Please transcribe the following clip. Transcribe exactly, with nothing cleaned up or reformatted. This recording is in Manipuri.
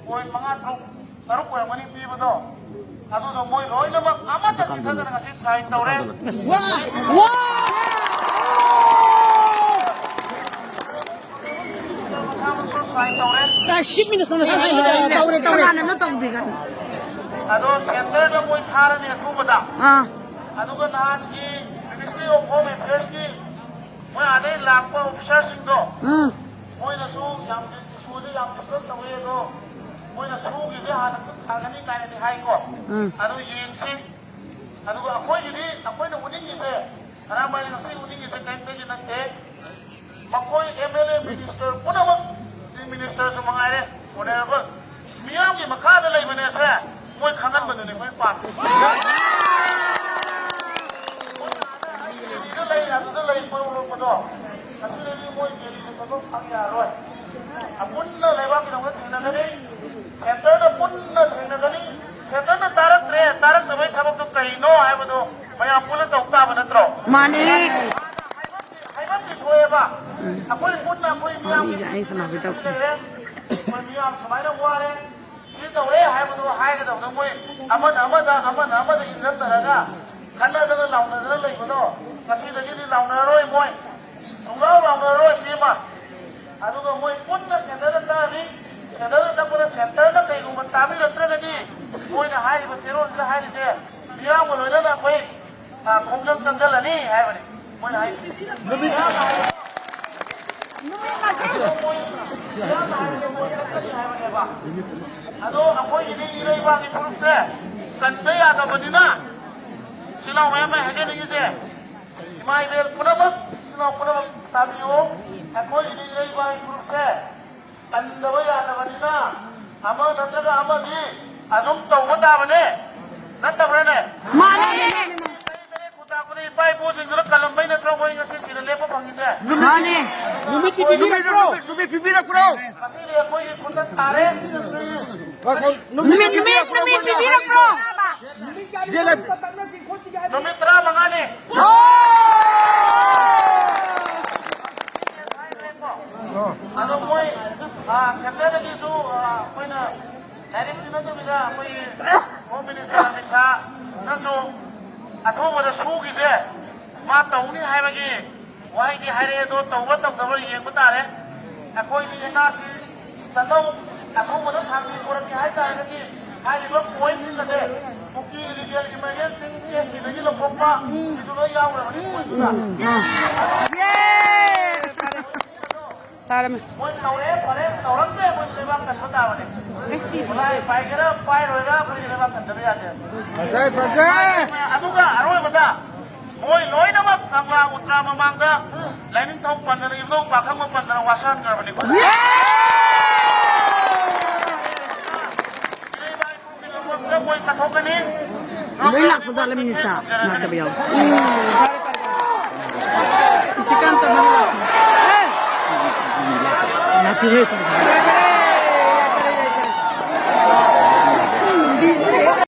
ꯄꯣꯏꯟ ꯃꯉꯥ, ꯇꯔꯨꯛ, ꯇꯔꯨꯛ ꯑꯣꯏꯔꯝꯒꯅꯤ ꯄꯤꯕꯗꯣ, ꯑꯗꯨꯗꯣ ꯃꯣꯏ ꯂꯣꯏꯅꯃꯛ ꯑꯃꯠꯇ ꯆꯤꯠꯊꯗꯅ ꯉꯁꯤ ꯁꯥꯏꯟ ꯇꯧꯔꯦ꯫ ꯃꯁꯥ ꯃꯁꯥ ꯁꯥꯏꯟ ꯇꯧꯔꯦ꯫ ꯇꯧꯔꯦ, ꯇꯧꯔꯦ꯫ ꯀꯅꯥꯅꯅꯣ ꯇꯧꯗꯦ ꯀꯥꯏꯅ꯫ ꯑꯗꯣ ꯁꯦꯟꯇꯔꯗ ꯃꯣꯏ ꯊꯥꯔꯅꯤ ꯑꯊꯨꯕꯗ꯫ ꯑꯥ꯫ ꯑꯗꯨꯒ ꯅꯍꯥꯟꯒꯤ Ministry of Home Affairsꯀꯤ ꯃꯣꯏ ꯑꯥꯗꯩ ꯂꯥꯛꯄ ꯑꯣꯐꯤꯁꯥꯔꯁꯤꯡꯗꯣ, ꯎꯝ꯫ ꯃꯣꯏꯅꯁꯨ ꯌꯥꯝ, ꯏꯁꯨꯁꯦ ꯌꯥꯝ ꯗꯤꯁꯀꯁ ꯇꯧꯋꯦ, ꯑꯗꯣ ꯃꯣꯏꯅ ꯁꯨꯒꯤꯁꯦ ꯍꯥꯟꯅ ꯈꯨꯠ ꯊꯥꯒꯅꯤ ꯀꯥꯏꯅꯗꯤ ꯍꯥꯏꯀꯣ꯫ ꯎꯝ꯫ ꯑꯗꯨ ꯌꯦꯡꯁꯤ꯫ ꯑꯗꯨꯒ ꯑꯩꯈꯣꯏꯒꯤꯗꯤ, ꯑꯩꯈꯣꯏꯅ ꯎꯠꯅꯤꯡꯉꯤꯁꯦ, ꯈꯔꯥꯝꯕꯥꯏꯅ ꯉꯁꯤ ꯎꯠꯅꯤꯡꯉꯤꯁꯦ ꯀꯔꯤꯝꯇꯒꯤ ꯅꯠꯇꯦ꯫ ꯃꯈꯣꯏ M L A minister ꯄꯨꯝꯅꯃꯛ, chief ministerꯁꯨ ꯃꯉꯥꯏꯔꯦ, honourable, ꯃꯤꯌꯥꯝꯒꯤ ꯃꯈꯥꯗ ꯂꯩꯕꯅꯦꯁꯦ ꯃꯣꯏ ꯈꯪꯍꯟꯕꯗꯨꯅꯦ ꯑꯩꯈꯣꯏ ꯄꯥꯝꯃꯤꯁꯦ꯫ ꯃꯣꯏꯅ ꯑꯥꯗ ꯗꯦꯜꯂꯤꯗ ꯂꯩ, ꯑꯗꯨꯗ ꯂꯩ ꯃꯔꯨꯞ ꯂꯣꯛꯄꯗꯣ, ꯉꯁꯤꯗꯒꯤ ꯃꯣꯏ ꯗꯦꯜꯂꯤꯗ ꯊꯕꯛ ꯐꯪ ꯌꯥꯔꯣꯏ꯫ ꯑꯄꯨꯟꯅ ꯂꯩꯕꯥꯛꯀꯤꯗꯃꯛꯇ ꯊꯦꯡꯅꯒꯅꯤ, centreꯗ ꯄꯨꯟꯅ ꯊꯦꯡꯅꯒꯅꯤ꯫ Centreꯅ ꯇꯥꯔꯛꯇ꯭ꯔꯦ, ꯇꯥꯔꯛꯇꯕꯩ ꯊꯕꯛꯇꯣ ꯀꯩꯅꯣ ꯍꯥꯏꯕꯗꯣ ꯃꯌꯥꯝ ꯄꯨꯟꯅ ꯇꯧ ꯇꯥꯕ ꯅꯠꯇ꯭ꯔꯣ? ꯃꯥꯅꯤ꯫ ꯍꯥꯏꯕꯝꯗꯤ ꯊꯣꯛꯑꯦꯕ꯫ ꯑꯩꯈꯣꯏ ꯄꯨꯟꯅ ꯑꯩꯈꯣꯏ ꯃꯤꯌꯥꯝꯒꯤ ꯃꯥꯅꯤ, ꯑꯩ ꯁꯥꯟꯅꯕꯩ ꯇꯧ- ꯂꯩꯔꯦ꯫ ꯑꯩꯈꯣꯏ ꯃꯤꯌꯥꯝ ꯁꯨꯃꯥꯏꯅ ꯋꯥꯔꯦ, ꯁꯤ ꯇꯧꯔꯦ ꯍꯥꯏꯕꯗꯣ ꯍꯥꯏꯒꯗꯕꯗꯣ ꯃꯣꯏ ꯑꯃꯅ ꯑꯃꯗ, ꯑꯃꯅ ꯑꯃꯗ ꯏꯟꯖꯟꯅꯔꯒ ꯈꯠꯅꯗꯅ ꯂꯥꯎꯅꯗꯅ ꯂꯩꯕꯗꯣ ꯉꯁꯤꯗꯒꯤꯗꯤ ꯂꯥꯎꯅꯔꯔꯣꯏ ꯃꯣꯏ꯫ ꯁꯨꯡꯂꯥꯎ ꯂꯥꯎꯅꯔꯔꯣꯏ ꯁꯤꯃ꯫ ꯑꯗꯨꯒ ꯃꯣꯏ ꯄꯨꯟꯅ centreꯗ ꯇꯥꯔꯅꯤ꯫ Centreꯗ ꯆꯠꯄꯗ centreꯅ ꯀꯩꯒꯨꯝꯕ ꯇꯥꯕꯤꯔꯛꯇ꯭ꯔꯒꯗꯤ ꯃꯣꯏꯅ ꯍꯥꯏꯔꯤꯕ ꯆꯦꯔꯣꯜꯁꯤꯗ ꯍꯥꯏꯔꯤꯁꯦ ꯃꯤꯌꯥꯝꯒ ꯂꯣꯏꯅꯅ ꯑꯩꯈꯣꯏ, ꯑ, ꯈꯣꯡꯖꯪ ꯆꯪꯁꯤꯜꯂꯅꯤ ꯍꯥꯏꯕꯅꯤ ꯃꯣꯏꯅ ꯍꯥꯏꯁꯦ꯫ ꯅꯨꯃꯤꯠ ꯃꯁꯤꯡ꯫ ꯑꯗꯣ ꯑꯩꯈꯣꯏꯒꯤꯗꯤ ꯏꯔꯩꯕꯥꯛꯀꯤ ꯐꯨꯔꯨꯞꯁꯦ ꯀꯟꯗ ꯌꯥꯗꯕꯅꯤꯅ, ꯏꯆꯤꯜ ꯏꯅꯥꯎ ꯃꯌꯥꯝ ꯑꯩ ꯍꯥꯏꯖꯅꯤꯡꯉꯤꯁꯦ, ꯏꯃꯥ ꯏꯕꯦꯜ ꯄꯨꯝꯅꯃꯛ, ꯏꯆꯤꯜ ꯏꯅꯥꯎ ꯄꯨꯝꯅꯃꯛ ꯇꯥꯕꯤꯌꯨ꯫ ꯑꯩꯈꯣꯏꯒꯤꯗꯤ ꯏꯔꯩꯕꯥꯛꯀꯤ ꯐꯨꯔꯨꯞꯁꯦ ꯀꯟꯗꯕ ꯌꯥꯗꯕꯅꯤꯅ ꯑꯃ ꯅꯠꯇ꯭ꯔꯒ ꯑꯃꯗꯤ ꯑꯗꯨꯝ ꯇꯧꯕ ꯇꯥꯕꯅꯦ, ꯅꯠꯇꯕ꯭ꯔꯅꯦ? ꯃꯥꯅꯦ꯫ ꯆꯍꯤ ꯇꯔꯦꯠ ꯈꯨꯟꯇꯥꯛꯄꯗ ꯏꯄꯥ ꯏꯄꯨꯁꯤꯡꯗꯨꯅ ꯀꯜꯂꯝꯕꯩ ꯅꯠꯇ꯭ꯔꯣ ꯑꯩꯈꯣꯏ ꯉꯁꯤ ꯁꯤꯗ ꯂꯦꯞꯄ ꯐꯪꯉꯤꯁꯦ? ꯃꯥꯅꯦ꯫ ꯅꯨꯃꯤꯠꯇꯤ ꯄꯤꯕꯤꯔꯛꯄ꯭ꯔꯣ? ꯅꯨꯃꯤꯠ, ꯅꯨꯃꯤꯠ ꯄꯤꯕꯤꯔꯛꯄ꯭ꯔꯣ? ꯉꯁꯤꯗꯤ ꯑꯩꯈꯣꯏꯒꯤ ꯈꯨꯠꯇ ꯊꯥꯔꯦ꯫ ꯅꯨꯃꯤꯠ, ꯅꯨꯃꯤꯠ, ꯅꯨꯃꯤꯠ ꯄꯤꯕꯤꯔꯛꯄ꯭ꯔꯣ? ꯅꯨꯃꯤꯠ ꯇꯔꯥꯃꯉꯥꯅꯤ꯫ ꯑꯗꯣ ꯃꯣꯏ ꯁꯦꯟꯇꯔꯗꯒꯤꯁꯨ ꯑꯩꯈꯣꯏꯅ ꯂꯥꯏꯔꯤꯛꯇꯤ ꯅꯠꯇꯕꯤꯗ ꯑꯩꯈꯣꯏꯒꯤ ꯍꯣꯝ ꯃꯤꯅꯤꯁꯇꯔ ꯑꯃꯤꯠ ꯁꯥꯍꯅꯁꯨ ꯑꯊꯨꯕꯗ ꯁꯨꯒꯤꯁꯦ ꯃꯥ ꯇꯧꯅꯤ ꯍꯥꯏꯕꯒꯤ ꯋꯥꯍꯩꯗꯤ ꯍꯥꯏꯔꯛꯑꯦ꯫ ꯑꯗꯣ ꯇꯧꯕ ꯇꯧꯗꯕ꯭ꯔꯥ ꯌꯦꯡꯕ ꯇꯥꯔꯦ꯫ ꯑꯩꯈꯣꯏꯗꯤ ꯑꯦꯟ ꯑꯥꯔ ꯁꯤ ꯆꯠꯂꯧ ꯑꯊꯨꯕꯗ ꯁꯥꯡꯇꯤ ꯄꯨꯔꯛꯀꯦ ꯍꯥꯏ ꯇꯥꯔꯒꯗꯤ ꯍꯥꯏꯔꯤꯕ ꯄꯣꯏꯟꯠꯁꯤꯡ ꯑꯁꯦ ꯀꯨꯀꯤ ꯂꯤꯒꯦꯜ ꯏꯃꯔꯖꯦꯟꯁꯤ ꯑꯦꯛꯀꯤꯗꯒꯤ ꯂꯧꯊꯣꯛꯄ ꯁꯤꯁꯨ ꯂꯣꯏ ꯌꯥꯎꯈ꯭ꯔꯕꯅꯤ ꯄꯣꯏꯟꯠꯇꯨꯗ꯫ ꯇꯥꯔꯝꯃꯦ꯫ ꯃꯣꯏ ꯇꯧꯔꯦ, ꯐꯔꯦ, ꯇꯧꯔꯝꯗꯦ, ꯑꯩꯈꯣꯏ ꯂꯩꯕꯥꯛ ꯀꯟꯕ ꯇꯥꯕꯅꯤ꯫ ꯈꯨꯠꯂꯥꯏ ꯄꯥꯏꯒꯦꯔꯥ ꯄꯥꯏꯔꯣꯏꯔꯥ ꯑꯩꯈꯣꯏꯒꯤ ꯂꯩꯕꯥꯛ ꯀꯟꯗꯕ ꯌꯥꯗꯦ꯫ ꯐꯖꯩ, ꯐꯖꯩ꯫ ꯑꯗꯨꯒ ꯑꯔꯣꯏꯕꯗ ꯃꯣꯏ ꯂꯣꯏꯅꯃꯛ ꯀꯪꯂꯥ ꯎꯇ꯭ꯔꯥ ꯃꯃꯥꯡꯗ ꯂꯥꯏꯅꯤꯡꯊꯧ ꯄꯟꯗꯅ, ꯏꯕꯨꯙꯧ ꯄꯥꯈꯪꯕ ꯄꯟꯗꯅ ꯋꯥꯁꯛꯍꯟꯈ꯭ꯔꯕꯅꯤꯀꯣ꯫ ꯏꯔꯩꯕꯥꯏ ꯂꯣꯏ ꯂꯥꯛꯄ ꯖꯥꯠꯂ, ꯃꯤꯅꯤꯁꯇꯔ? ꯂꯥꯛꯇꯕ ꯌꯥꯎꯋꯤ꯫ ꯏꯁꯤꯀꯥꯟꯇ ꯃꯔꯤ ꯂꯥꯛꯄ꯫ ꯂꯥꯛꯇꯦꯍꯦ꯫